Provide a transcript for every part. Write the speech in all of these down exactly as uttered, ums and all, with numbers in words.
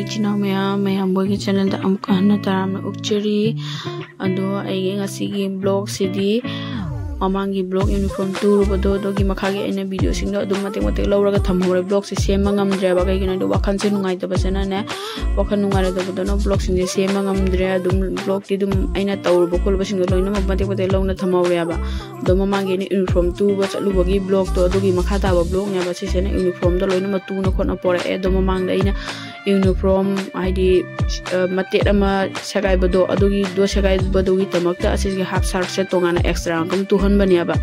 ꯏꯆꯤꯟ ꯏꯅꯥꯎ ꯃꯌꯥꯝ, ꯃꯌꯥꯝꯕ ꯍꯣꯏꯒꯤ ꯆꯦꯅꯦꯜꯗ ꯑꯃꯨꯛꯀ ꯍꯟꯅ ꯇꯔꯥꯝꯅ ꯑꯣꯛꯆꯔꯤ꯫ ꯑꯗꯣ ꯑꯩꯒꯤ ꯉꯁꯤꯒꯤ ꯕ꯭ꯂꯣꯛꯁꯤꯗꯤ ꯃꯃꯥꯡꯒꯤ ꯕ꯭ꯂꯣꯛ ꯌꯨꯅꯤꯐꯣꯔꯝ ꯇꯨꯔꯨꯕꯗꯣ, ꯑꯗꯨꯒꯤ ꯃꯈꯥꯒꯤ ꯑꯩꯅ ꯚꯤꯗꯤꯑꯣꯁꯤꯡꯗꯣ ꯑꯗꯨꯝ ꯃꯇꯦꯛ ꯃꯇꯦꯛ ꯂꯧꯔꯒ ꯊꯝꯍꯧꯔꯦ꯫ ꯕ꯭ꯂꯣꯛꯁꯦ ꯁꯦꯝꯕ ꯉꯝꯗ꯭ꯔꯦꯕ꯫ ꯀꯩꯒꯤꯅꯣ ꯍꯥꯏꯗꯤ ꯋꯥꯈꯜꯁꯦ ꯅꯨꯡꯉꯥꯏꯇꯕꯁꯤꯅꯅꯦ, ꯋꯥꯈꯜ ꯅꯨꯡꯉꯥꯏꯔꯗꯕꯗꯨꯅ ꯕ꯭ꯂꯣꯛꯁꯤꯡꯁꯦ ꯁꯦꯝꯕ ꯉꯝꯗ꯭ꯔꯦ꯫ ꯑꯗꯨꯝ ꯕ꯭ꯂꯣꯛꯇꯤ ꯑꯗꯨꯝ ꯑꯩꯅ ꯇꯧꯔꯨꯕ ꯈꯣꯠꯂꯨꯕꯁꯤꯡꯗꯣ ꯂꯣꯏꯅꯃꯛ ꯃꯇꯦꯛ ꯃꯇꯦꯛ ꯂꯧꯅ ꯊꯝꯍꯧꯔꯦꯕ꯫ ꯑꯗꯣ ꯃꯃꯥꯡꯒꯤ ꯑꯩꯅ ꯌꯨꯅꯤꯐꯣꯔꯝ ꯇꯨꯕ ꯆꯠꯂꯨꯕꯒꯤ ꯕ꯭ꯂꯣꯛꯇꯣ, ꯑꯗꯨꯒꯤ ꯃꯈꯥ ꯇꯥꯕ ꯕ꯭ꯂꯣꯛꯅꯦꯕ ꯁꯤꯁꯦ꯫ ꯑꯩꯅ ꯌꯨꯅꯤꯐꯣꯔꯝꯗꯣ ꯂꯣꯏꯅꯃꯛ ꯇꯨꯅ ꯈꯣꯠꯅ ꯄꯣꯔꯛꯑꯦ꯫ ꯑꯗꯣ ꯃꯃꯥꯡꯗ ꯑꯩꯅ ꯌꯨꯅꯤꯐꯣꯔꯝ ꯍꯥꯏꯗꯤ, ꯑ, ꯃꯇꯦꯛ ꯑꯃ ꯁꯦꯒꯥꯏꯕꯗꯣ, ꯑꯗꯨꯒꯤꯗꯣ ꯁꯦꯒꯥꯏꯕꯗꯨꯒꯤꯗꯃꯛꯇ ꯑꯁꯤꯒꯤ ꯍꯥꯞ ꯁꯥꯔꯠꯁꯦ ꯇꯣꯉꯥꯟꯅ ꯑꯦꯛꯁꯇ꯭ꯔꯥ ꯑꯃ ꯇꯨꯍꯟꯕꯅꯦꯕ꯫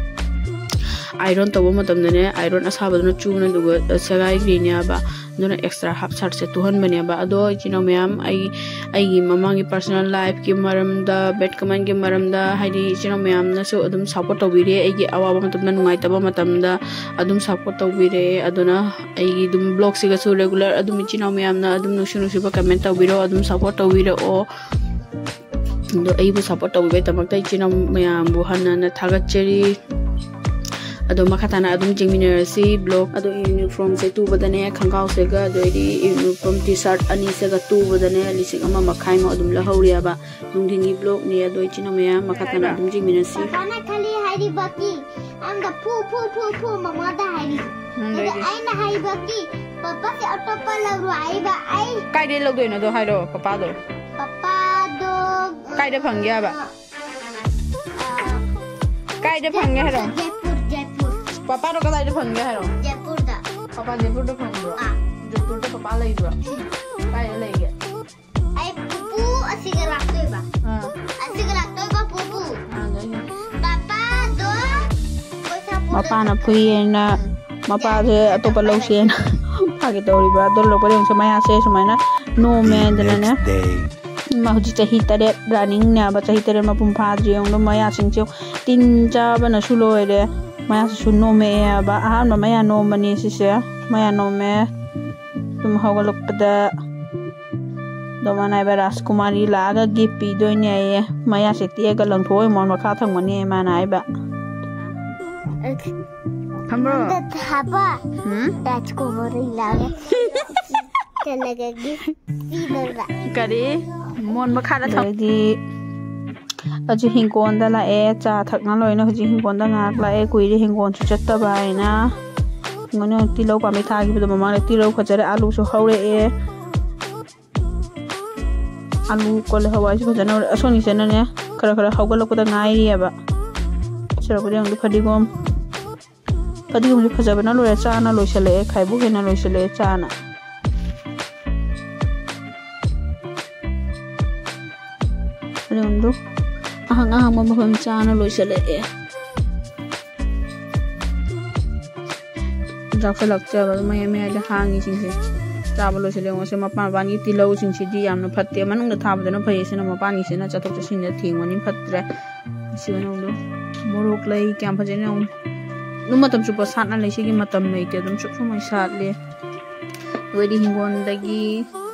ꯑꯥꯏꯔꯣꯟ ꯇꯧꯕ ꯃꯇꯝꯗꯅꯦ, ꯑꯥꯏꯔꯣꯟ ꯑꯁꯥꯕꯗꯨꯅ ꯆꯨꯕꯅ ꯑꯗꯨꯒ, ꯑ, ꯁꯦꯒꯥꯏꯈ꯭ꯔꯤꯅꯦꯕ꯫ ꯑꯗꯨꯅ ꯑꯦꯛꯁꯇ꯭ꯔꯥ ꯍꯥꯞ ꯁꯥꯔꯠꯁꯦ ꯇꯨꯍꯟꯕꯅꯦꯕ꯫ ꯑꯗꯣ ꯏꯆꯤꯟ ꯏꯅꯥꯎ ꯃꯌꯥꯝ, ꯑꯩ, ꯑꯩꯒꯤ ꯃꯃꯥꯡꯒꯤ ꯄꯔꯁꯣꯅꯦꯜ ꯂꯥꯏꯐꯀꯤ ꯃꯔꯝꯗ, ꯕꯦꯠ ꯀꯃꯟꯒꯤ ꯃꯔꯝꯗ, ꯍꯥꯏꯗꯤ ꯏꯆꯤꯟ ꯏꯅꯥꯎ ꯃꯌꯥꯝꯅꯁꯨ ꯑꯗꯨꯝ ꯁꯞꯄꯣꯔꯠ ꯇꯧꯕꯤꯔꯦ꯫ ꯑꯩꯒꯤ ꯑꯋꯥꯕ ꯃꯇꯝꯗ, ꯅꯨꯡꯉꯥꯏꯇꯕ ꯃꯇꯝꯗ ꯑꯗꯨꯝ ꯁꯞꯄꯣꯔꯠ ꯇꯧꯕꯤꯔꯦ꯫ ꯑꯗꯨꯅ ꯑꯩꯒꯤ ꯑꯗꯨꯝ ꯕ꯭ꯂꯣꯛꯁꯤꯒꯁꯨ ꯔꯦꯒꯨꯂꯔ ꯑꯗꯨꯝ ꯏꯆꯤꯟ ꯏꯅꯥꯎ ꯃꯌꯥꯝꯅ ꯑꯗꯨꯝ ꯅꯨꯡꯁꯤ ꯅꯨꯡꯁꯤꯕ ꯀꯃꯦꯟ ꯇꯧꯕꯤꯔꯣ, ꯑꯗꯨꯝ ꯁꯞꯄꯣꯔꯠ ꯇꯧꯕꯤꯔꯛꯑꯣ꯫ ꯑꯗꯣ ꯑꯩꯕꯨ ꯁꯞꯄꯣꯔꯠ ꯇꯧꯕꯤꯕꯒꯤꯗꯃꯛꯇ ꯏꯆꯤꯟ ꯏꯅꯥꯎ ꯃꯌꯥꯝꯕꯨ ꯍꯟꯅ ꯍꯟꯅ ꯊꯥꯒꯠꯆꯔꯤ꯫ ꯑꯗꯣ ꯃꯈꯥ ꯇꯥꯅ ꯑꯗꯨꯝ ꯌꯦꯡꯃꯤꯟꯅꯔꯁꯤ ꯕ꯭ꯂꯣꯛ꯫ ꯑꯗꯣ ꯌꯨꯅꯤꯐꯣꯔꯝꯁꯦ ꯇꯨꯕꯗꯅꯦ, ꯈꯣꯡꯒ꯭ꯔꯥꯎꯁꯦꯒ ꯑꯗꯩꯗꯤ ꯌꯨꯅꯤꯐꯣꯔꯝ ꯇꯤ ꯁꯥꯔꯠ ꯑꯅꯤꯁꯤꯒ ꯇꯨꯕꯗꯅꯦ ꯂꯤꯁꯤꯡ ꯑꯃ ꯃꯈꯥꯏꯃꯨꯛ ꯑꯗꯨꯝ ꯂꯧꯍꯧꯔꯤꯑꯕ꯫ ꯅꯨꯡꯊꯤꯟꯒꯤ ꯕ꯭ꯂꯣꯛꯅꯤ꯫ ꯑꯗꯣ ꯏꯆꯤꯟ ꯏꯅꯥꯎ ꯃꯌꯥꯝ ꯃꯈꯥ ꯇꯥꯅ ꯑꯗꯨꯝ ꯌꯦꯡꯃꯤꯟꯅꯁꯤ꯫ ꯄꯥꯄꯥꯅ ꯈꯜꯂꯤ ꯍꯥꯏꯔꯤꯕꯒꯤ ꯑꯝꯗ ꯐꯨ ꯐꯨ ꯐꯨ ꯐꯨ ꯃꯃꯥꯗ ꯍꯥꯏꯔꯤ꯫ ꯎꯝ, ꯑꯗꯨꯒ ꯑꯗꯩꯗꯤ? ꯑꯩꯅ ꯍꯥꯏꯔꯤꯕꯒꯤ ꯄꯥꯄꯥꯁꯦ ꯑꯇꯣꯞꯄ ꯂꯧꯔꯣ ꯍꯥꯏꯕ ꯑꯩ꯫ ꯀꯥꯏꯗꯩ ꯂꯧꯗꯣꯏꯅꯣ ꯑꯗꯣ ꯍꯥꯏꯔꯣ, ꯄꯄꯥꯗꯣ? ꯄꯄꯥꯗꯣ, ꯀꯥꯏꯗ ꯐꯪꯒꯦ ꯍꯥꯏꯕ? ꯑ, ꯀꯥꯏꯗ ꯐꯪꯒꯦ ꯍꯥꯏꯔꯣ? ꯖꯦꯄꯨꯔ, ꯖꯦꯄꯨꯔ꯫ ꯄꯄꯥꯗꯣ ꯀꯗꯥꯏꯗ ꯐꯪꯒꯦ ꯍꯥꯏꯔꯣ? ꯖꯦꯄꯨꯔꯗ꯫ ꯄꯄꯥ ꯖꯦꯄꯨꯔꯗ ꯐꯪꯕ꯭ꯔꯣ? ꯑꯥ꯫ ꯖꯦꯄꯨꯔꯗ ꯄꯄꯥ ꯂꯩꯕ꯭ꯔꯣ? ꯎꯝ꯫ ꯀꯥꯏꯗ ꯂꯩꯒꯦ? ꯑꯩ ꯄꯨꯄꯨ ꯑꯁꯤꯒ ꯂꯥꯛꯇꯣꯏꯕ꯫ ꯑꯥ꯫ ꯑꯁꯤꯒ ꯂꯥꯛꯇꯣꯏꯕ ꯄꯨꯄꯨ꯫ ꯑꯥ, ꯂꯩꯒꯦ꯫ ꯄꯄꯥꯗꯣ ꯄꯩꯁꯥ ꯄꯨꯔ ꯃꯄꯥꯅ ꯆꯠꯈ꯭ꯔꯦ꯫ ꯐꯨꯏꯌꯦꯅ ꯎꯝ꯫ ꯃꯄꯥꯁꯦ ꯑꯇꯣꯞꯄ ꯂꯧꯁꯦꯅ ꯐꯥꯒꯤ ꯇꯧꯔꯤꯕ꯫ ꯑꯗꯣ ꯂꯣꯛꯄꯗ ꯌꯦꯡꯉꯨꯁꯦ, ꯃꯌꯥꯁꯦ ꯁꯨꯃꯥꯏꯅ ꯅꯣꯝꯃꯦꯗꯅꯅꯦ꯫ Next day. ꯃꯥ ꯍꯧꯖꯤꯛ ꯆꯍꯤ ꯇꯔꯦꯠ ꯔꯟꯅꯤꯡꯅꯦꯕ, ꯆꯍꯤ ꯇꯔꯦꯠ ꯃꯄꯨꯡ ꯐꯥꯗ꯭ꯔꯤ꯫ ꯌꯦꯡꯉꯨꯗ ꯃꯌꯥꯁꯤꯡꯁꯦ ꯇꯤꯟ ꯆꯥꯕꯅꯁꯨ ꯂꯣꯏꯔꯦ꯫ ꯃꯌꯥꯁꯤꯁꯨ ꯅꯣꯝꯃꯛꯑꯦꯕ꯫ ꯑꯍꯥꯟꯕ ꯃꯌꯥ ꯅꯣꯝꯕꯅꯤ ꯁꯤꯁꯦ꯫ ꯃꯌꯥ ꯅꯣꯝꯃꯦ꯫ ꯇꯨꯝ ꯍꯧꯒꯠꯂꯛꯄꯗ ꯑꯗꯣ ꯃꯥꯅ ꯍꯥꯏꯕ, "ꯔꯥꯖꯀꯨꯃꯥꯔꯤ ꯂꯥꯛꯑꯒ ꯒꯤꯐ ꯄꯤꯗꯣꯏꯅꯦ" ꯍꯥꯏꯌꯦ꯫ ꯃꯌꯥꯁꯦ ꯇꯦꯛꯑꯒ ꯂꯪꯊꯣꯛꯑꯣꯏ ꯃꯣꯟ ꯃꯈꯥ ꯊꯝꯒꯅꯤ ꯃꯥꯅ ꯍꯥꯏꯕ꯫ ꯈꯪꯕ꯭ꯔꯣ? ꯍꯥꯕ꯫ ꯎꯝ? ꯔꯥꯖꯀꯨꯃꯥꯔꯤ ꯂꯥꯛꯑꯒ ꯇꯅꯒꯒꯤ ꯄꯤꯗꯣꯏꯕ꯫ ꯀꯔꯤ? ꯃꯣꯟ ꯃꯈꯥꯗ ꯊꯝ- ꯑꯗꯩꯗꯤ ꯍꯧꯖꯤꯛ ꯍꯤꯡꯒꯣꯜꯗ ꯂꯥꯛꯑꯦ, ꯆꯥ ꯊꯛꯅ ꯂꯣꯏꯅ꯫ ꯍꯧꯖꯤꯛ ꯍꯤꯡꯒꯣꯜꯗ ꯉꯥꯏꯍꯥꯛ ꯂꯥꯛꯑꯦ, ꯀꯨꯏꯔꯦ ꯍꯤꯡꯒꯣꯜꯁꯨ ꯆꯠꯇꯕ ꯍꯥꯏꯅ꯫ ꯍꯤꯡꯒꯣꯜꯗ ꯇꯤꯜꯍꯧ ꯄꯥꯝꯕꯤ ꯊꯥꯈꯤꯕꯗꯣ ꯃꯃꯥꯡꯗ ꯇꯤꯜꯍꯧ ꯐꯖꯔꯦ, ꯑꯥꯂꯨꯁꯨ ꯍꯧꯔꯛꯑꯦ꯫ ꯑꯥꯂꯨ, ꯀꯣꯂꯤ ꯍꯋꯥꯏꯁꯨ ꯐꯖꯅ ꯍꯧꯔꯦ꯫ ꯑꯁꯣꯝꯒꯤꯁꯤꯅꯅꯦ ꯈꯔ ꯈꯔ ꯍꯧꯒꯠꯂꯛꯄꯗ ꯉꯥꯏꯔꯤꯑꯕ꯫ ꯁꯤꯔꯛꯄꯗ ꯌꯦꯡꯉꯨꯗ ꯐꯗꯤꯒꯣꯝ꯫ ꯐꯗꯤꯒꯣꯝꯁꯦ ꯐꯖꯕꯅ ꯂꯣꯏꯔꯦ, ꯆꯥꯅ ꯂꯣꯏꯁꯤꯜꯂꯛꯑꯦ, ꯈꯥꯏꯕꯣꯛ ꯍꯦꯟꯅ ꯂꯣꯏꯁꯤꯜꯂꯛꯑꯦ ꯆꯥꯅ꯫ ꯐꯗꯤꯒꯣꯝꯗꯣ ꯑꯍꯥꯡ ꯑꯍꯥꯡꯕ ꯃꯐꯝ ꯆꯥꯅ ꯂꯣꯏꯁꯤꯜꯂꯛꯑꯦ꯫ ꯆꯥꯎꯁꯤꯜꯂꯛꯇ꯭ꯔꯦꯕ ꯑꯗꯨꯝ ꯃꯌꯥꯏ ꯃꯌꯥꯏꯗ ꯍꯥꯡꯉꯤꯁꯤꯡꯁꯦ꯫ ꯆꯥꯕ ꯂꯣꯏꯁꯤꯜꯂꯦ꯫ ꯌꯦꯡꯉꯣ, ꯁꯤ ꯃꯄꯥꯟ ꯃꯄꯥꯟꯒꯤ ꯇꯤꯜꯍꯧꯁꯤꯡꯁꯤꯗꯤ ꯌꯥꯝꯅ ꯐꯠꯇꯦ, ꯃꯅꯨꯡꯗ ꯊꯥꯕꯗꯅ ꯐꯩ꯫ ꯁꯤꯅ ꯃꯄꯥꯟꯒꯤꯁꯤꯅ ꯆꯠꯊꯣꯛ ꯆꯠꯁꯤꯟꯗ ꯊꯦꯡꯕꯅꯤ, ꯐꯠꯇ꯭ꯔꯦ꯫ ꯁꯤ ꯃꯅꯨꯡꯗꯣ ꯃꯣꯔꯣꯛ ꯂꯩ ꯀꯌꯥꯝ ꯐꯖꯩꯅ ꯌꯦꯡꯉꯣ꯫ ꯑꯗꯨꯝ ꯃꯇꯝ ꯆꯨꯞꯄ ꯁꯥꯠꯅ ꯂꯩ꯫ ꯁꯤꯒꯤ ꯃꯇꯝ ꯂꯩꯇꯦ, ꯑꯗꯨꯝ ꯁꯨꯛ ꯁꯨꯃꯥꯏ ꯁꯥꯠꯂꯦ꯫ ꯑꯩꯈꯣꯏꯗꯤ ꯍꯤꯡꯒꯣꯜꯗꯒꯤ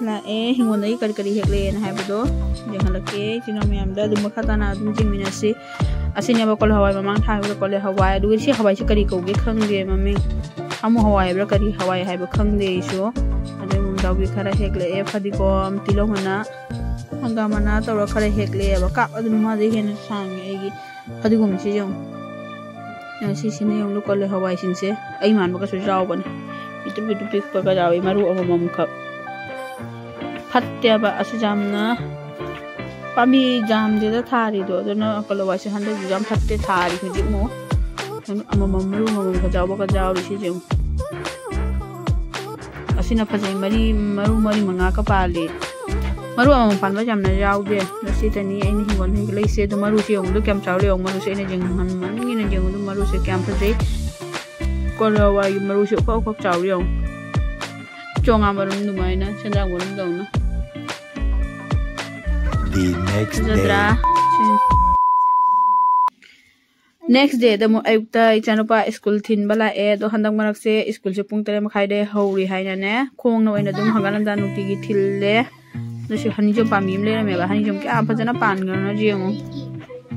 ꯂꯥꯛꯑꯦ, ꯍꯤꯡꯒꯣꯜꯗꯒꯤ ꯀꯔꯤ ꯀꯔꯤ ꯍꯦꯛꯂꯛꯑꯦꯅ ꯍꯥꯏꯕꯗꯣ ꯌꯦꯡꯍꯜꯂꯛꯀꯦ ꯏꯆꯤꯟ ꯏꯅꯥꯎ ꯃꯌꯥꯝꯗ꯫ ꯑꯗꯨꯝ ꯃꯈꯥ ꯇꯥꯅ ꯑꯗꯨꯝ ꯌꯦꯡꯃꯤꯟꯅꯁꯤ꯫ ꯑꯁꯤꯅꯦꯕ ꯀꯣꯂꯤ ꯍꯋꯥꯏ, ꯃꯃꯥꯡ ꯊꯥꯈꯤꯕꯗ ꯀꯣꯂꯤ ꯍꯋꯥꯏ꯫ ꯑꯗꯨꯒ ꯁꯤ ꯍꯋꯥꯏꯁꯤ ꯀꯔꯤ ꯀꯧꯒꯦ ꯈꯪꯗꯦ ꯃꯃꯤꯡ, ꯁꯥꯃꯨ ꯍꯋꯥꯏ ꯍꯥꯏꯕ꯭ꯔꯥ ꯀꯔꯤ ꯍꯋꯥꯏ ꯍꯥꯏꯕ ꯈꯪꯗꯦ ꯑꯩꯁꯨ꯫ ꯑꯗꯩ ꯃꯣꯡꯖꯥꯎꯕꯤ ꯈꯔ ꯍꯦꯛꯂꯛꯑꯦ, ꯐꯗꯤꯒꯣꯝ, ꯇꯤꯜꯍꯧ ꯃꯅꯥ, ꯍꯪꯒꯥꯝ ꯃꯅꯥ ꯇꯧꯔ ꯈꯔ ꯍꯦꯛꯂꯛꯑꯦꯕ꯫ ꯀꯥꯞ ꯑꯗꯨꯝ ꯃꯥꯗꯩ ꯍꯦꯟꯅ ꯁꯥꯡꯉꯦ ꯑꯩꯒꯤ ꯐꯗꯤꯒꯣꯝꯁꯤ ꯌꯦꯡꯉꯨ꯫ ꯁꯤꯁꯤꯅ ꯌꯦꯡꯉꯨ ꯀꯣꯂꯤ ꯍꯋꯥꯏꯁꯤꯡꯁꯦ꯫ ꯑꯩ ꯃꯥꯟꯕꯒꯁꯨ ꯌꯥꯎꯕꯅꯦ꯫ ꯄꯤꯛꯇ꯭ꯔꯨ ꯄꯤꯛꯇ꯭ꯔꯨ ꯄꯤꯛꯄꯒ ꯌꯥꯎꯏ, ꯃꯔꯨ ꯑꯃꯃꯝꯈꯛ꯫ ꯐꯠꯇꯦꯕ ꯑꯁꯤ ꯌꯥꯝꯅ꯫ ꯄꯥꯝꯕꯤ ꯌꯥꯝꯗꯦꯗ ꯊꯥꯔꯤꯗꯣ, ꯑꯗꯨꯅ ꯀꯣꯂꯤ ꯍꯋꯥꯏꯁꯦ ꯍꯟꯗꯛꯇꯤ ꯌꯥꯝ ꯐꯠꯇꯦ ꯊꯥꯔꯤ ꯍꯧꯖꯤꯛ ꯑꯃꯨꯛ꯫ ꯑꯃꯃꯝ ꯃꯔꯨ ꯑꯃꯃꯝꯒ ꯌꯥꯎꯕꯒ ꯌꯥꯎꯔꯤ ꯁꯤꯁꯦ ꯌꯦꯡꯉꯨ꯫ ꯑꯁꯤꯅ ꯐꯖꯩ, ꯃꯔꯤ, ꯃꯔꯨ ꯃꯔꯤ ꯃꯉꯥꯒ ꯄꯥꯜꯂꯤ꯫ ꯃꯔꯨ ꯑꯃꯃꯝ ꯄꯥꯟꯕ ꯌꯥꯝꯅ ꯌꯥꯎꯗꯦ꯫ ꯑꯗꯣ ꯁꯤꯗꯅꯤ ꯑꯩꯅ ꯍꯤꯡꯒꯣꯜꯗ ꯍꯦꯛꯂꯛꯏꯁꯦ꯫ ꯑꯗꯣ ꯃꯔꯨꯁꯦ ꯌꯦꯡꯉꯨꯗꯣ ꯀꯌꯥꯝ ꯆꯥꯎꯔꯦ ꯌꯦꯡꯉꯨ꯫ ꯃꯔꯨꯁꯦ ꯑꯩꯅ ꯌꯦꯡꯍꯟꯃꯟꯒꯤꯅ ꯌꯦꯡꯉꯨꯗꯣ ꯃꯔꯨꯁꯦ ꯀꯌꯥꯝ ꯐꯖꯩ꯫ ꯀꯣꯂꯤ ꯍꯋꯥꯏꯒꯤ ꯃꯔꯨꯁꯦ ꯎꯐꯛ ꯎꯐꯛ ꯆꯥꯎꯔꯦ ꯌꯦꯡꯉꯨ꯫ ꯆꯣꯉꯥ ꯃꯔꯨꯝ ꯑꯗꯨꯃꯥꯏꯅ, ꯁꯦꯟꯗ꯭ꯔꯥꯡ ꯃꯔꯨꯝꯗꯧꯅ꯫ The next ꯐꯖꯗ꯭ꯔꯥ? Day. ꯁꯤ꯫ Next dayꯗ ꯑꯃꯨꯛ ꯑꯌꯨꯛꯇ ꯏꯆꯥꯅꯨꯄꯥ ꯁ꯭ꯀꯨꯜ ꯊꯤꯟꯕ ꯂꯥꯛꯑꯦ꯫ ꯑꯗꯣ ꯍꯟꯗꯛ ꯃꯔꯛꯁꯦ ꯁ꯭ꯀꯨꯜꯁꯦ ꯄꯨꯡ ꯇꯔꯦꯠ ꯃꯈꯥꯏꯗ ꯍꯧꯔꯤ ꯍꯥꯏꯅꯅꯦ, ꯈꯣꯡꯅ ꯑꯣꯏꯅ ꯑꯗꯨꯝ ꯍꯪꯒꯠ ꯍꯟꯗ ꯅꯨꯡꯇꯤꯒꯤ ꯊꯤꯜꯂꯦ꯫ ꯑꯗꯨꯁꯨ ꯍꯅꯤꯡꯖꯣꯝ ꯄꯥꯝꯕꯤ ꯑꯃ ꯂꯩꯔꯝꯃꯦꯕ꯫ ꯍꯅꯤꯡꯖꯣꯝ ꯀꯌꯥꯝ ꯐꯖꯅ ꯄꯥꯟꯈ꯭ꯔꯅꯣ ꯌꯦꯡꯉꯨ꯫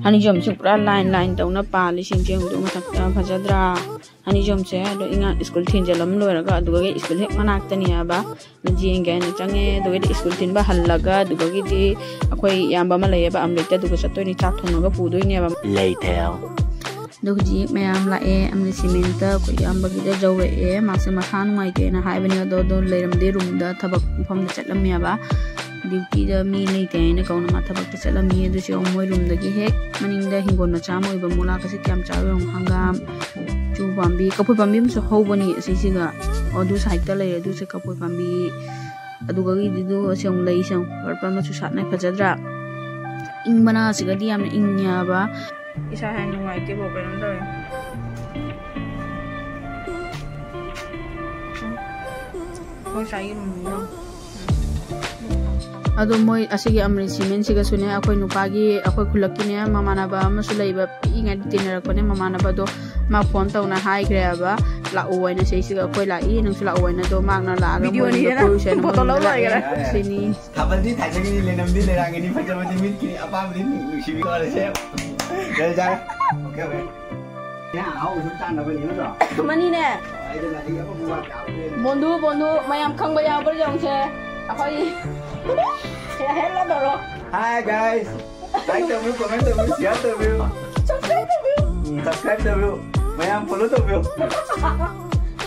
ꯑꯅꯤꯖꯣꯝꯁꯦ ꯄꯨꯔꯥ ꯂꯥꯏꯟ ꯂꯥꯏꯟ ꯇꯧꯅ ꯄꯥꯜꯂꯤꯁꯤꯡꯁꯦ ꯌꯦꯡꯉꯨꯗꯣ, ꯃꯊꯛꯇ ꯐꯖꯗ꯭ꯔꯥ? ꯑꯅꯤꯖꯣꯝꯁꯦ ꯑꯗꯣ ꯏꯉꯥ ꯁ꯭ꯀꯨꯜ ꯊꯤꯟꯖꯜꯂꯝ ꯂꯣꯏꯔꯒ ꯑꯗꯨꯒ ꯁ꯭ꯀꯨꯜ ꯍꯦꯛ ꯃꯅꯥꯛꯇꯅꯦ ꯍꯥꯏꯕ꯫ ꯑꯗꯨ ꯌꯦꯡꯒꯦ ꯍꯥꯏꯅ ꯆꯪꯉꯦ꯫ ꯑꯗꯨꯒꯗꯤ ꯁ꯭ꯀꯨꯜ ꯊꯤꯟꯕ ꯍꯜꯂꯒ ꯑꯗꯨꯗꯒꯤꯗꯤ ꯑꯩꯈꯣꯏ ꯏꯌꯥꯝꯕ ꯑꯃ ꯂꯩꯌꯦꯕ, ꯑꯃ꯭ꯔꯤꯠꯇ ꯑꯗꯨꯒ ꯆꯠꯇꯣꯏꯅꯤ, ꯆꯥꯛ ꯊꯣꯡꯉꯒ ꯄꯨꯗꯣꯏꯅꯦꯕ꯫ Later. ꯑꯗꯣ ꯍꯧꯖꯤꯛ ꯃꯌꯥꯝ ꯂꯥꯛꯑꯦ, ꯑꯃ꯭ꯔꯤꯠ ꯁꯤꯃꯦꯟꯇ ꯑꯩꯈꯣꯏ ꯏꯌꯥꯝꯕꯒꯤꯗ ꯌꯧꯔꯛꯑꯦ꯫ ꯃꯥꯁꯦ ꯃꯁꯥ ꯅꯨꯡꯉꯥꯏꯇꯦꯅ ꯍꯥꯏꯕꯅꯦ, ꯑꯗꯣ ꯑꯗꯣ ꯂꯩꯔꯝꯗꯦ, ꯔꯨꯝꯗ ꯊꯕꯛ ꯃꯐꯝꯗ ꯆꯠꯂꯝꯃꯦꯕ꯫ ꯗ꯭ꯌꯨꯇꯤꯗ ꯃꯤ ꯂꯩꯇꯦ ꯍꯥꯏꯅ ꯀꯧꯅ ꯃꯥ ꯊꯕꯛꯇ ꯆꯠꯂꯝꯃꯤ꯫ ꯑꯗꯨꯁꯨ ꯌꯦꯡꯉꯨ, ꯃꯣꯏ ꯔꯨꯝꯗꯒꯤ ꯍꯦꯛ ꯃꯅꯤꯡꯗ ꯍꯤꯡꯒꯣꯜ ꯃꯆꯥ ꯑꯃ ꯑꯣꯏꯕ, ꯃꯨꯂꯥꯒꯁꯦ ꯀꯌꯥꯝ ꯆꯥꯎꯋꯤ ꯌꯦꯡꯉꯨ, ꯍꯪꯒꯥꯝ, ꯆꯨ ꯄꯥꯝꯕꯤ, ꯀꯐꯣꯏ ꯄꯥꯝꯕꯤ ꯑꯃꯁꯨ ꯍꯧꯕꯅꯤ ꯑꯁꯤꯁꯤꯒ꯫ ꯑꯣ, ꯑꯗꯨ ꯁꯥꯏꯠꯇ ꯂꯩꯔꯦ, ꯑꯗꯨꯁꯦ ꯀꯐꯣꯏ ꯄꯥꯝꯕꯤ꯫ ꯑꯗꯨꯒꯤꯗꯨ ꯑꯁꯤ ꯑꯃꯨꯛ ꯂꯩꯁꯦ ꯌꯦꯡꯉꯨ, ꯄꯔꯄꯜ ꯃꯆꯨ ꯁꯥꯠꯅ ꯐꯖꯗ꯭ꯔꯥ? ꯏꯪꯕꯅ ꯑꯁꯤꯒꯗꯤ ꯌꯥꯝꯅ ꯏꯪꯉꯦꯕ꯫ ꯏꯁꯥ ꯍꯦꯟꯅ ꯅꯨꯡꯉꯥꯏꯇꯦꯕꯣ, ꯀꯩꯅꯣꯝ ꯇꯧꯋꯦ꯫ ꯑꯩꯈꯣꯏ ꯁ꯭ꯋꯥꯏꯒꯤ ꯔꯨꯝꯗꯨꯅ꯫ ꯑꯗꯣ ꯃꯣꯏ ꯑꯁꯤꯒꯤ ꯑꯃ꯭ꯔꯤꯠ ꯁꯤꯃꯦꯟꯁꯤꯒꯁꯨꯅꯦ, ꯑꯩꯈꯣꯏ ꯅꯨꯄꯥꯒꯤ, ꯑꯩꯈꯣꯏ ꯈꯨꯜꯂꯛꯀꯤꯅꯦ, ꯃꯃꯥꯟꯅꯕ ꯑꯃꯁꯨ ꯂꯩꯕ, ꯄꯤꯛꯏꯉꯩꯗ ꯇꯤꯟꯅꯔꯛꯄꯅꯦ꯫ ꯃꯃꯥꯟꯅꯕꯗꯣ ꯃꯥ ꯐꯣꯟ ꯇꯧꯅ ꯍꯥꯏꯈ꯭ꯔꯦꯕ, "ꯂꯥꯛꯑꯣ" ꯍꯥꯏꯅ, ꯁꯤꯁꯤꯒ ꯑꯩꯈꯣꯏ ꯂꯥꯛꯏ, ꯅꯪꯁꯨ ꯂꯥꯛꯑꯣ ꯍꯥꯏꯅ꯫ ꯑꯗꯣ ꯃꯥꯅ ꯂꯥꯛꯑꯒ ꯚꯤꯗꯤꯑꯣꯅꯤ ꯃꯣꯏ ꯍꯦꯟꯅ ꯀꯣꯏꯔꯨꯁꯦ ꯍꯥꯏꯅ ꯐꯣꯇꯣ ꯃꯣꯏ ꯂꯧ ꯂꯥꯛꯑꯦ꯫ ꯂꯣꯏꯈꯔꯦ꯫ ꯁꯤꯅꯤ꯫ ꯊꯥꯕꯜꯗꯤ ꯊꯥꯏꯅꯒꯤꯅꯤ, ꯂꯩꯅꯝꯗꯤ ꯂꯩꯔꯥꯡꯒꯤꯅꯤ, ꯐꯖꯕꯗꯤ ꯃꯤꯠꯀꯤꯅꯤ, ꯑꯄꯥꯝꯕꯗꯤ ꯅꯨꯡꯁꯤꯕꯤ ꯇꯧꯔꯁꯦ꯫ ꯌꯥꯔꯦ, ꯌꯥꯔꯦ꯫ Okay, okay. ꯏꯟꯁꯥꯡ ꯑꯍꯥꯎꯕ ꯁꯨꯝ ꯆꯥꯅꯕꯅꯤ ꯅꯠꯇ꯭ꯔꯣ? ꯃꯅꯤꯅꯦ꯫ ꯑꯩꯗꯣ ꯉꯁꯤ ꯑꯃ ꯄꯨꯔꯥ ꯀꯥꯎꯔꯦ꯫ ꯕꯣꯟꯙꯨ, ꯕꯣꯟꯙꯨ, ꯃꯌꯥꯝ ꯈꯪꯕ ꯌꯥꯎꯕ꯭ꯔꯥ ꯌꯦꯡꯉꯨꯁꯦ꯫ ꯑꯩꯈꯣꯏ ꯁꯦ ꯍꯦꯜꯂ ꯇꯧꯔꯣ꯫ Hi guys. Like ꯇꯧꯕꯤꯌꯨ, comment ꯇꯧꯕꯤꯌꯨ, share ꯇꯧꯕꯤꯌꯨ꯫ Subscribe ꯇꯧꯕꯤꯌꯨ꯫ ꯎꯝ, subscribe ꯇꯧꯕꯤꯌꯨ꯫ ꯃꯌꯥꯝ follow ꯇꯧꯕꯤꯌꯨ꯫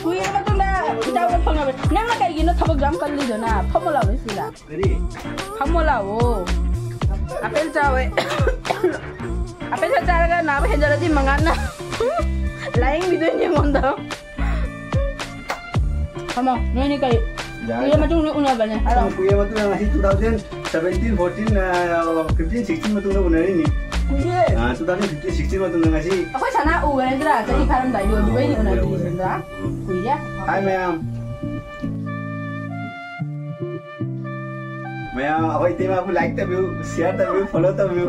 ꯀꯨꯏꯔꯕ ꯃꯇꯨꯡꯗ ꯏꯆꯥꯎꯗ ꯐꯪꯉꯕꯅꯤ꯫ ꯅꯪꯅ ꯀꯩꯒꯤꯅꯣ ꯊꯕꯛ ꯌꯥꯝ ꯀꯜꯂꯤꯗꯨꯅ? ꯐꯝꯃꯣ ꯂꯥꯎꯅꯦ ꯁꯤꯗ꯫ ꯀꯔꯤ? ꯐꯝꯃꯣ ꯂꯥꯎꯑꯣ꯫ ꯑꯄꯦꯜ ꯆꯥꯎꯋꯦ꯫ ꯑꯄꯦꯜ ꯆꯥꯔꯒ ꯅꯥꯕ ꯍꯦꯟꯖꯔꯗꯤ ꯃꯉꯥꯟꯅ ꯂꯥꯏꯌꯦꯡꯕꯤꯗꯣꯏꯅꯦ ꯑꯩꯉꯣꯟꯗ꯫ ꯐꯝꯃꯣ, ꯅꯣꯏꯅꯤ ꯀꯔꯤ? ꯌꯥꯔꯦ꯫ ꯀꯨꯏꯔ ꯃꯇꯨꯡꯗ ꯎꯅꯕꯅꯦ꯫ ꯍꯥꯏꯔꯣ꯫ ꯀꯨꯏꯔ ꯃꯇꯨꯡꯗ ꯉꯁꯤ two thousand seventeen, fourteen, ꯑ, fifteen, sixteen ꯃꯇꯨꯡꯗ ꯎꯅꯔꯤꯅꯤ꯫ ꯀꯨꯏꯔꯦ꯫ ꯑ, two thousand fifteen, sixteen ꯃꯇꯨꯡꯗ ꯉꯁꯤ꯫ ꯑꯩꯈꯣꯏ ꯁꯅꯥ ꯎꯈ꯭ꯔꯦꯗ꯭ꯔꯥ? ꯆꯍꯤ ꯐꯥꯔꯝꯗꯥꯏꯗꯣ ꯑꯗꯨꯒꯩꯅꯦ ꯎꯅꯗ꯭ꯔꯤꯁꯤꯗ꯫ ꯎꯔꯦ꯫ ꯀꯨꯏꯔꯦ꯫ Hi ꯃꯌꯥꯝ꯫ ꯃꯌꯥꯝ ꯑꯩꯈꯣꯏ ꯏꯇꯩꯃꯕꯨ like ꯇꯧꯕꯤꯌꯨ, share ꯇꯧꯕꯤꯌꯨ, follow ꯇꯧꯕꯤꯌꯨ꯫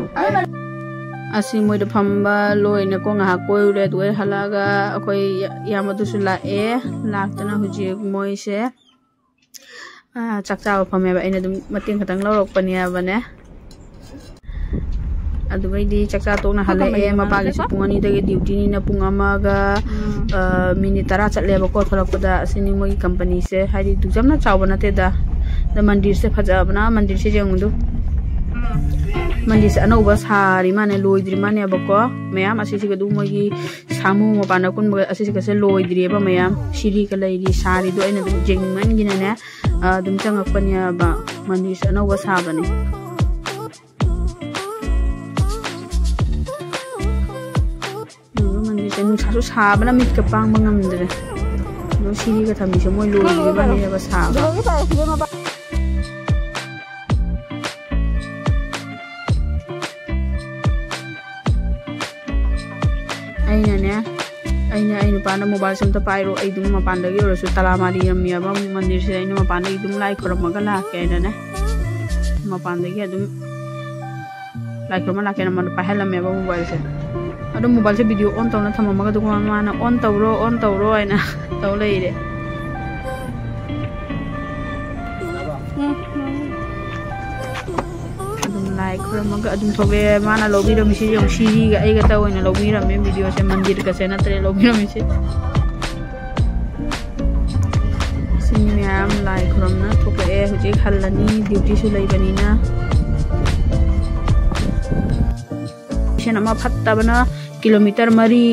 ꯑꯁꯤ ꯃꯣꯏꯗ ꯐꯝꯕ ꯂꯣꯏꯅꯀꯣ ꯉꯥꯏꯍꯥꯛ ꯀꯣꯏꯔꯨꯔꯦ, ꯑꯗꯨꯒ ꯍꯜꯂꯛꯑꯒ ꯑꯩꯈꯣꯏ ꯏꯌꯥꯝꯕꯗꯨꯁꯨ ꯂꯥꯛꯑꯦ꯫ ꯂꯥꯛꯇꯅ ꯍꯧꯖꯤꯛ ꯃꯣꯏꯁꯦ, ꯑꯥ, ꯆꯥꯛ ꯆꯥꯕ ꯐꯝꯃꯦꯕ꯫ ꯑꯩꯅ ꯑꯗꯨꯝ ꯃꯇꯦꯡ ꯈꯛꯇꯪ ꯂꯧꯔꯛꯄꯅꯦꯕꯅꯦ꯫ ꯑꯗꯨꯒꯩꯗꯤ ꯆꯥꯛꯆꯥ ꯇꯣꯛꯅ ꯍꯜꯂꯛꯑꯦ꯫ ꯃꯄꯥꯒꯤꯁꯨ ꯄꯨꯡ ꯑꯅꯤꯗꯒꯤ ꯗ꯭ꯌꯨꯇꯤꯅꯤꯅ ꯄꯨꯡ ꯑꯃꯒ, ꯎꯝ꯫ ꯑ, ꯃꯤꯅꯤꯠ ꯇꯔꯥ ꯆꯠꯂꯦꯕꯀꯣ ꯊꯣꯛꯂꯛꯄꯗ꯫ ꯑꯁꯤꯅꯤ ꯃꯣꯏꯒꯤ ꯀꯝꯄꯅꯤꯁꯦ꯫ ꯍꯥꯏꯗꯤ ꯗꯨꯛ ꯌꯥꯝꯅ ꯆꯥꯎꯕ ꯅꯠꯇꯦꯗ꯫ ꯑꯗ ꯃꯟꯗꯤꯔꯁꯦ ꯐꯖꯕꯅ, ꯃꯟꯗꯤꯔꯁꯦ ꯌꯦꯡꯉꯨꯗꯨ꯫ ꯃꯟꯗꯤꯔꯁꯦ ꯑꯅꯧꯕ ꯁꯥꯔꯤ ꯃꯥꯅꯦ, ꯂꯣꯏꯗ꯭ꯔꯤ ꯃꯥꯅꯦꯕꯀꯣ꯫ ꯃꯌꯥꯝ ꯑꯁꯤꯁꯤꯒ ꯑꯗꯨꯝ ꯃꯣꯏꯒꯤ ꯁꯥꯃꯨ ꯃꯄꯥꯟꯗ ꯀꯨꯟꯕꯒ ꯑꯁꯤꯁꯤꯒꯁꯦ ꯂꯣꯏꯗ꯭ꯔꯤꯑꯕ ꯃꯌꯥꯝ꯫ ꯁꯤꯔꯤꯒ ꯂꯩꯔꯤ, ꯁꯥꯔꯤꯗꯣ ꯑꯩꯅ ꯑꯗꯨꯝ ꯌꯦꯡꯅꯤꯡꯃꯟꯒꯤꯅꯅꯦ, ꯑ, ꯑꯗꯨꯝ ꯆꯪꯉꯛꯄꯅꯦꯕ꯫ ꯃꯟꯗꯤꯔꯁꯦ ꯑꯅꯧꯕ ꯁꯥꯕꯅꯦ꯫ ꯎꯝ, ꯃꯟꯗꯤꯔꯁꯦ ꯅꯨꯡꯁꯥꯁꯨ ꯁꯥꯕꯅ ꯃꯤꯠꯀ ꯄꯥꯡꯕ ꯉꯝꯗ꯭ꯔꯦ꯫ ꯑꯗꯣ ꯁꯤꯔꯤꯒ ꯊꯝꯃꯤꯁꯦ ꯃꯣꯏ ꯂꯣꯏꯗ꯭ꯔꯤꯕꯅꯦꯕ ꯁꯥꯕ꯫ ꯑꯩꯅꯅꯦ, ꯑꯩꯅ ꯑꯩ ꯅꯨꯄꯥꯅ "ꯃꯣꯕꯥꯏꯜꯁꯦ ꯑꯝꯇ ꯄꯥꯏꯔꯣ, ꯑꯩ ꯑꯗꯨꯝ ꯃꯄꯥꯟꯗꯒꯤ ꯑꯣꯏꯔꯁꯨ ꯇꯂꯥ ꯃꯥꯔꯤ ꯌꯥꯝꯃꯤꯌꯥꯕ ꯃꯟꯗꯤꯔꯁꯤꯗ ꯑꯩꯅ ꯃꯄꯥꯟꯗꯒꯤ ꯑꯗꯨꯝ ꯂꯥꯏ ꯈꯨꯔꯝꯃꯒ ꯂꯥꯛꯀꯦ" ꯍꯥꯏꯅꯅꯦ꯫ ꯃꯄꯥꯟꯗꯒꯤ ꯑꯗꯨꯝ ꯂꯥꯏ ꯈꯨꯔꯨꯝꯕ ꯂꯥꯛꯀꯦꯅ ꯃꯥꯅ ꯄꯥꯏꯍꯜꯂꯝꯃꯦꯕ ꯃꯣꯕꯥꯏꯜꯁꯦ꯫ ꯑꯗꯣ ꯃꯣꯕꯥꯏꯜꯁꯦ ꯚꯤꯗꯤꯑꯣ ꯑꯣꯟ ꯇꯧꯅ ꯊꯝꯃꯝꯃꯒ, ꯑꯗꯨꯒ ꯃꯥꯅ "ꯑꯣꯟ ꯇꯧꯔꯣ, ꯑꯣꯟ ꯇꯧꯔꯣ" ꯍꯥꯏꯅ ꯇꯧ ꯂꯩꯔꯦ꯫ ꯑꯗꯨꯝ ꯂꯥꯏ ꯈꯨꯔꯨꯝꯃꯒ ꯑꯗꯨꯝ ꯊꯣꯛꯂꯛꯑꯦ꯫ ꯃꯥꯅ ꯂꯧꯕꯤꯔꯝꯃꯤꯁꯤ ꯌꯦꯡꯉꯨ, ꯁꯤꯔꯤꯒ ꯑꯩꯒꯇ ꯑꯣꯏꯅ ꯂꯧꯕꯤꯔꯝꯃꯦ ꯚꯤꯗꯤꯑꯣꯁꯦ, ꯃꯟꯗꯤꯔꯒꯁꯦ ꯅꯠꯇ꯭ꯔꯦ ꯂꯧꯕꯤꯔꯝꯃꯤꯁꯦ꯫ ꯁꯤ ꯃꯤ ꯃꯌꯥꯝ ꯂꯥꯏ ꯈꯨꯔꯨꯝꯅ ꯊꯣꯛꯂꯛꯑꯦ꯫ ꯍꯧꯖꯤꯛ ꯍꯜꯂꯅꯤ, ꯗ꯭ꯌꯨꯇꯤꯁꯨ ꯂꯩꯕꯅꯤꯅ꯫ ꯁꯤꯅ ꯑꯃ ꯐꯠꯇꯕꯅ ꯀꯤꯂꯣꯃꯤꯇꯔ ꯃꯔꯤ,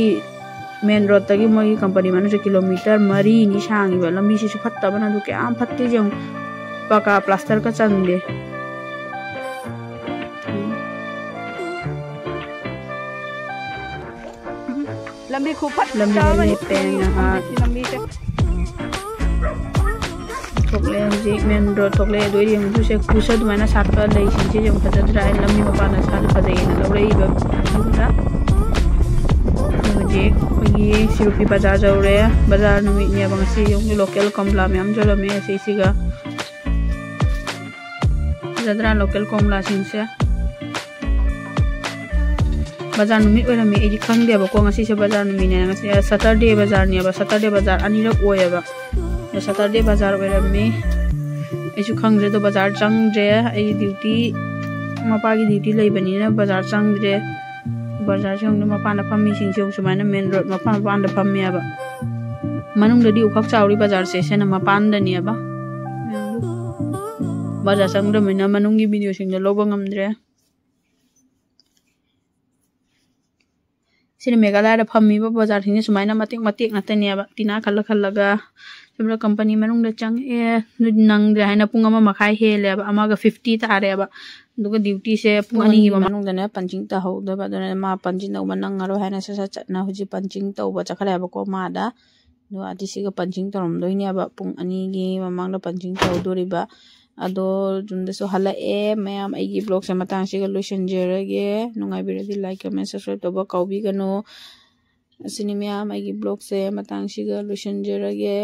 ꯃꯦꯟ ꯔꯣꯗꯇꯒꯤ ꯃꯣꯏꯒꯤ ꯀꯝꯄꯅꯤ ꯃꯅꯨꯡꯁꯦ ꯀꯤꯂꯣꯃꯤꯇꯔ ꯃꯔꯤꯅꯤ ꯁꯥꯡꯉꯤꯕ꯫ ꯂꯝꯕꯤꯁꯤꯁꯨ ꯐꯠꯇꯕꯅ ꯑꯗꯨ ꯀꯌꯥꯝ ꯐꯠꯇꯦ ꯌꯦꯡꯉꯨ꯫ ꯄꯀꯥ ꯄ꯭ꯂꯥꯁꯇꯔꯒ ꯆꯟꯗꯦ꯫ ꯂꯝꯕꯤ ꯈꯨꯐꯠꯇ ꯂꯝꯕꯤꯗ ꯑꯃꯅꯤ꯫ ꯂꯦꯞꯄꯦ ꯉꯥꯏꯍꯥꯛ꯫ ꯂꯝꯕꯤꯁꯦ꯫ ꯊꯣꯛꯂꯛꯑꯦ ꯍꯧꯖꯤꯛ ꯃꯦꯟ ꯔꯣꯗ ꯊꯣꯛꯂꯛꯑꯦ꯫ ꯑꯗꯨ ꯑꯩ ꯌꯦꯡꯉꯨꯁꯦ, ꯀꯨꯁ ꯑꯗꯨꯃꯥꯏꯅ ꯁꯥꯠꯄ ꯂꯩꯁꯤꯡꯁꯦ ꯌꯦꯡꯉꯨ, ꯐꯖꯗ꯭ꯔꯥ? ꯑꯩꯅ ꯂꯝꯕꯤ ꯃꯄꯥꯟꯗ ꯁꯥꯠꯂ ꯐꯖꯩꯌꯦꯅ ꯂꯧꯔꯛꯏꯕ ꯑꯗꯨꯗ꯫ ꯍꯧꯖꯤꯛ ꯑꯩꯈꯣꯏꯒꯤ ꯁꯤꯔꯨꯄꯤ ꯕꯖꯥꯔ ꯌꯧꯔꯦ꯫ ꯕꯖꯥꯔ ꯅꯨꯃꯤꯠꯅꯦꯕ ꯉꯁꯤ꯫ ꯌꯦꯡꯉꯨ, ꯂꯣꯀꯦꯜ ꯀꯣꯝꯂꯥ ꯃꯌꯥꯝ ꯌꯣꯜꯂꯝꯃꯦ ꯑꯁꯤꯁꯤꯒ꯫ ꯐꯖꯗ꯭ꯔꯥ ꯂꯣꯀꯦꯜ ꯀꯣꯝꯂꯥꯁꯤꯡꯁꯦ? ꯕꯖꯥꯔ ꯅꯨꯃꯤꯠ ꯑꯣꯏꯔꯝꯃꯤ, ꯑꯩꯗꯤ ꯈꯪꯗꯦꯕꯀꯣ꯫ ꯉꯁꯤꯁꯦ ꯕꯖꯥꯔ ꯅꯨꯃꯤꯠꯅꯦꯅ, ꯉꯁꯤ ꯁꯇꯔꯗꯦ ꯕꯖꯥꯔꯅꯦꯕ꯫ ꯁꯇꯔꯗꯦ ꯕꯖꯥꯔ ꯑꯅꯤꯔꯛ ꯑꯣꯏꯌꯦꯕ꯫ ꯑꯗꯣ ꯁꯇꯔꯗꯦ ꯕꯖꯥꯔ ꯑꯣꯏꯔꯝꯃꯤ, ꯑꯩꯁꯨ ꯈꯪꯗ꯭ꯔꯦ꯫ ꯑꯗꯣ ꯕꯖꯥꯔ ꯆꯪꯗ꯭ꯔꯦ, ꯑꯩ ꯗ꯭ꯌꯨꯇꯤ ꯃꯄꯥꯒꯤ ꯗ꯭ꯌꯨꯇꯤ ꯂꯩꯕꯅꯤꯅ ꯕꯖꯥꯔ ꯆꯪꯗ꯭ꯔꯦ꯫ ꯕꯖꯥꯔ ꯆꯪꯗ꯭ꯔꯦ, ꯃꯄꯥꯟꯗ ꯐꯝꯃꯤꯁꯤꯡꯁꯦ ꯁꯨꯃꯥꯏꯅ ꯃꯦꯟ ꯔꯣꯗ ꯃꯄꯥꯟ ꯃꯄꯥꯟꯗ ꯐꯝꯃꯦꯕ꯫ ꯃꯅꯨꯡꯗꯗꯤ ꯎꯈꯛ ꯆꯥꯎꯔꯤ ꯕꯖꯥꯔꯁꯦ, ꯁꯤꯅ ꯃꯄꯥꯟꯗꯅꯦꯕ꯫ ꯕꯖꯥꯔ ꯆꯪꯗ꯭ꯔꯕꯅꯤꯅ ꯃꯅꯨꯡꯒꯤ ꯚꯤꯗꯤꯑꯣꯁꯤꯡꯗꯣ ꯂꯧꯕ ꯉꯝꯗ꯭ꯔꯦ꯫ ꯁꯤꯅ ꯃꯦꯘꯥꯂꯌꯥꯗ ꯐꯝꯃꯤꯕ ꯕꯖꯥꯔꯁꯤꯡꯁꯦ ꯁꯨꯃꯥꯏꯅ ꯃꯇꯦꯛ ꯃꯇꯦꯛ ꯉꯥꯛꯇꯅꯦꯕ꯫ ꯇꯤꯅꯥ ꯈꯜꯂ ꯈꯜꯂꯒ ꯁꯣꯝꯗ ꯀꯝꯄꯅꯤ ꯃꯅꯨꯡꯗ ꯆꯪꯉꯛꯑꯦ꯫ ꯑꯗꯨꯗꯤ ꯅꯪꯗ꯭ꯔꯦ ꯍꯥꯏꯅ ꯄꯨꯡ ꯑꯃ ꯃꯈꯥꯏ ꯍꯦꯜꯂꯦꯕ, ꯑꯃꯒ ꯐꯤꯐꯇꯤ ꯇꯥꯔꯦꯕ꯫ ꯑꯗꯨꯒ ꯗ꯭ꯌꯨꯇꯤꯁꯦ ꯄꯨꯡ ꯑꯅꯤꯒꯤ ꯃꯅꯨꯡꯗꯅꯦ ꯄꯟꯆꯤꯡ ꯇꯧꯍꯧꯗꯕ꯫ ꯑꯗꯨꯅ ꯃꯥ ꯄꯟꯆꯤꯡ ꯇꯧꯕ ꯅꯪꯉꯔꯣꯏ ꯍꯥꯏꯅ ꯁꯠ ꯁꯠ ꯆꯠꯅ ꯍꯧꯖꯤꯛ ꯄꯟꯆꯤꯡ ꯇꯧꯕ ꯆꯠꯈ꯭ꯔꯦꯕꯀꯣ ꯃꯥꯗ꯫ ꯑꯗꯣ ꯑꯥꯔꯇꯤꯁꯤꯒ ꯄꯟꯆꯤꯡ ꯇꯧꯔꯝꯗꯣꯏꯅꯦꯕ ꯄꯨꯡ ꯑꯅꯤꯒꯤ ꯃꯃꯥꯡꯗ ꯄꯟꯆꯤꯡ ꯇꯧꯗꯣꯔꯤꯕ꯫ ꯑꯗꯣ ꯌꯨꯝꯗꯁꯨ ꯍꯜꯂꯛꯑꯦ꯫ ꯃꯌꯥꯝ, ꯑꯩꯒꯤ ꯕ꯭ꯂꯣꯒꯁꯦ ꯃꯇꯥꯡꯁꯤꯒ ꯂꯣꯏꯁꯤꯟꯖꯔꯒꯦ꯫ ꯅꯨꯡꯉꯥꯏꯕꯤꯔꯗꯤ ꯂꯥꯏꯛ, ꯀꯃꯦꯟ, ꯁꯕꯁꯀ꯭ꯔꯥꯏꯕ ꯇꯧꯕ ꯀꯥꯎꯕꯤꯒꯅꯨ꯫ ꯑꯁꯤꯅꯤ ꯃꯌꯥꯝ, ꯑꯩꯒꯤ ꯕ꯭ꯂꯣꯒꯁꯦ ꯃꯇꯥꯡꯁꯤꯒ ꯂꯣꯏꯁꯤꯟꯖꯔꯒꯦ꯫